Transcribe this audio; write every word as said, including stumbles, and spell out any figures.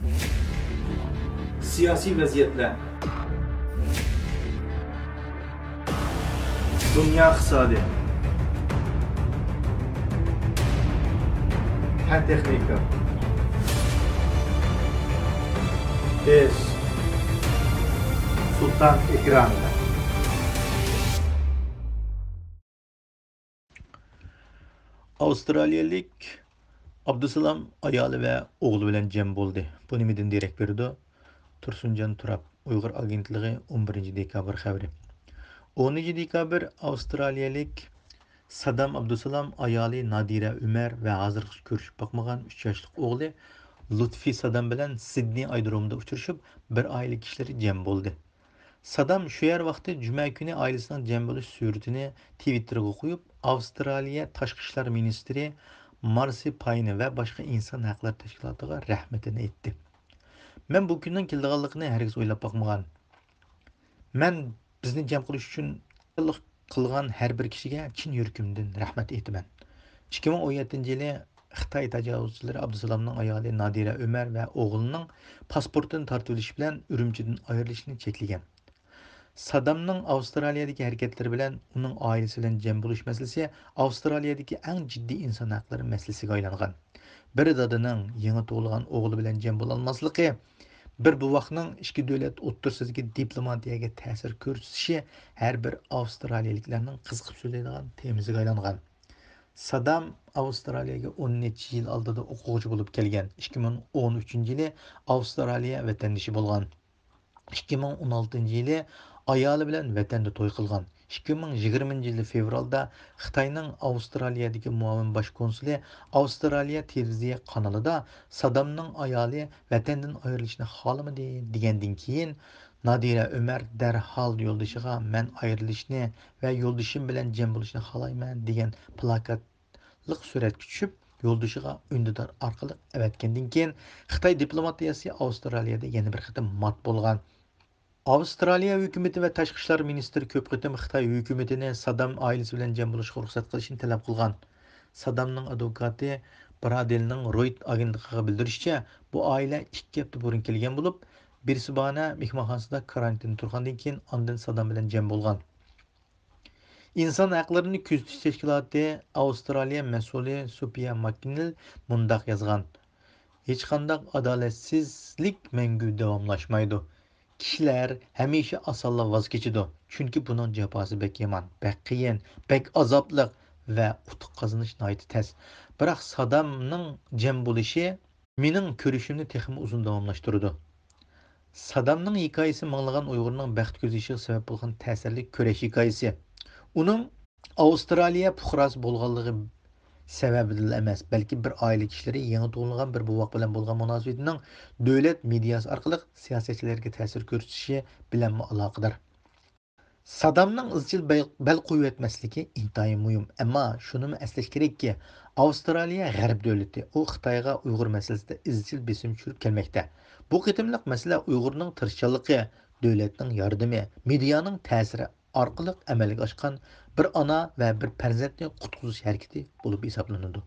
سىياسىي ۋەزىيەتلەر. دۇنيا ئىقتىسادى. پەن تېخنىكا. بىز سۇلتان ئېكرانىدا. ئاۋسترالىيەلىك ئابدۇسالام ئايالى ۋە ئوغلى بىلەن جەم بولدى. بۇ نېمىدىن دېرەك بېرىدۇ؟ تۇرسۇنجان تۇراپ، ئۇيغۇر ئاگېنتلىقى، ئون بىرىنچى دېكابىر خەۋىرى. ئونىنچى دېكابىر ئاۋسترالىيەلىك سادام ئابدۇسالام ئايالى نادىرە ئۆمەر ۋە ھازىرغىچە كۆرۈشۈپ باقمىغان ئۈچ ياشلىق ئوغلى لۇتفى سادام بىلەن سىدنېي ئايرودرومىدا ئۇچرىشىپ، بىر ئائىلە كىشىلىرى جەم بولدى. سادام شۇ يەر ۋاقتى جۈمە كۈنى ئائىلىسىنىڭ جەم بولۇش سۈرىتىنى تىۋىتتېرغا قويۇپ، ئاۋسترالىيە تاشقى ئىشلار مىنىستىرى مارسى پاينى ۋە باشقا ئىنسان ھەقلىرى تەشكىلاتىغا رەھمىتىنى ئېيتتى. مەن بۇ كۈننىڭ كېلىدىغانلىقىنى ھەرگىز ئويلاپ باقمىغان. مەن بىزنى جەم قىلىش ئۈچۈن قىلغان ھەر بىر كىشىگە چىن يۈرىكىمدىن رەھمەت ئېيتىمەن. ئىككى مىڭ ئون يەتتىنچى يىلى خىتاي تاجاۋۇزچىلىرى ئابدۇسالامنىڭ ئايالى نادىرە ئۆمەر ۋە ئوغلىنىڭ پاسپورتىنى تارتىۋېلىش بىلەن ئۈرۈمچىدىن ئايرىلىشىنى چەكلىگەن. سادامنىڭ ئاۋسترالىيەدىكى ھەرىكەتلىرى بىلەن ئۇنىڭ ئائىلىسى بىلەن جەم بولۇش مەسىلىسى ئاۋسترالىيەدىكى ئەڭ جىددىي ئىنسان ھەقلىرى مەسىلىسىگە ئايلانغان. بىر دادىنىڭ يېڭى تۇغۇلغان ئوغلى بىلەن جەم بولالماسلىقى، بىر بوۋاقنىڭ ئىككى دۆلەت ئوتتۇرىسىدىكى دىپلوماتىيەگە تەسىر كۆرسىتىشى ھەر بىر ئاۋسترالىيەلىكلەرنىڭ قىزىقىپ سۆزلەيدىغان تېمىسىغا ئايلانغان. سادام ئاۋسترالىيەگە ئون نەچچە يىل ئالدىدا ئوقۇغۇچى بولۇپ كەلگەن، ئىككى مىڭ ئون ئۈچىنچى يىلى ئاۋسترالىيە ۋەتەندىشى بولغان. ئىككى مىڭ ئون ئالتىنچى يىلى ئايالى بىلەن ۋەتەندە توي قىلغان. ئىككى مىڭ يىگىرمىنچى يىلى فېۋرالدا خىتاينىڭ ئاۋسترالىيەدىكى مۇئاۋىن باش كونسۇلى ئاۋسترالىيە تېلېۋىزىيە قانىلىدا سادامنىڭ ئايالى ۋەتەندىن ئايرىلىشنى خالىمىدى دېگەندىن كېيىن، نادىرە ئۆمەر دەرھال يولدىشىغا مەن ئايرىلىشنى ۋە يولدىشىم بىلەن جەم بولۇشنى خالايمەن دېگەن پىلاكات لىق سۈرەتكە چۈشۈپ، يولدىشىغا ئۈندىدار ئارقىلىق ئەۋەتكەندىن كېيىن، خىتاي دىپلوماتىيەسى ئاۋسترالىيەدە يەنە بىر قېتىم مات بولغان. ئاۋسترالىيە ھۆكۈمىتى ۋە تاشقى ئىشلار مىنىستىرى كۆپ قېتىم خىتاي ھۆكۈمىتىنى سادام ئائىلىسى بىلەن جەم بولۇشقا رۇخسەت قىلىشنى تەلەپ قىلغان. سادامنىڭ ئادۋوكاتى برادېلنىڭ رويت ئاگېنتلىقىغا بىلدۈرۈشىچە، بۇ ئائىلە ئىككى ھەپتە بۇرۇن كەلگەن بولۇپ، برىسبانە مېھمانخانىسىدا كارانتىندا تۇرغاندىن كېيىن، ئاندىن سادام بىلەن جەم بولغان. ئىنسان ھەقلىرىنى كۆزىتىش تەشكىلاتى ئاۋسترالىيە مەسئۇلى سوپىيا ماكنىل مۇنداق يازغان: «ھېچقانداق ئادالەتسىزلىك مەڭگۈ داۋاملاشمايدۇ. كىشىلەر ھەمىشە ئاسانلا ۋاز كېچىدۇ، چۈنكى بۇنىڭ جاپاسى بەك يامان، بەك قىيىن، بەك ئازابلىق ۋە ئۇتۇق قازىنىش ناھايىتى تەس. بىراق سادامنىڭ جەم بولۇشى مېنىڭ كۆرۈشۈمنى تېخىمۇ ئۇزۇن داۋاملاشتۇرىدۇ.» سادامنىڭ ھېكايىسى مىڭلىغان ئۇيغۇرنىڭ بەخت كۆز يېشىغا سەۋەب بولغان تەسىرلىك كۈرەش ھېكايىسى. ئۇنىڭ ئاۋسترالىيە پۇقراسى بولغانلىقى سەۋەبىدىنلا ئەمەس، بەلكى بىر ئائىلە كىشىلىرى يېڭى تۇغۇلغان بىر بوۋاق بىلەن بولغان مۇناسىۋىتىنىڭ دۆلەت مېدىياسى ئارقىلىق سىياسەتچىلەرگە تەسىر كۆرسىتىشى بىلەنمۇ ئالاقىدار. سادامنىڭ ئىزچىل بەل، بەل قويۇۋەتمەسلىكى ئىنتايىن مۇھىم. ئەمما شۇنىمۇ ئەسلەش كېرەككى، ئاۋسترالىيە غەرب دۆلىتى، ئۇ خىتايغا ئۇيغۇر مەسىلىسىدە ئىزچىل بېسىم چۈشۈرۈپ كەلمەكتە. بۇ قېتىملىق مەسىلە ئۇيغۇرنىڭ تىرىشچانلىقى، دۆلەتنىڭ ياردىمى، مېدىيانىڭ تەسىرى ئارقىلىق ئەمەلگە ئاشقان بىر ئانا ۋە بىر پەرزەنتنى قۇتقۇزۇش ھەرىكىتى بولۇپ ھېسابلىنىدۇ.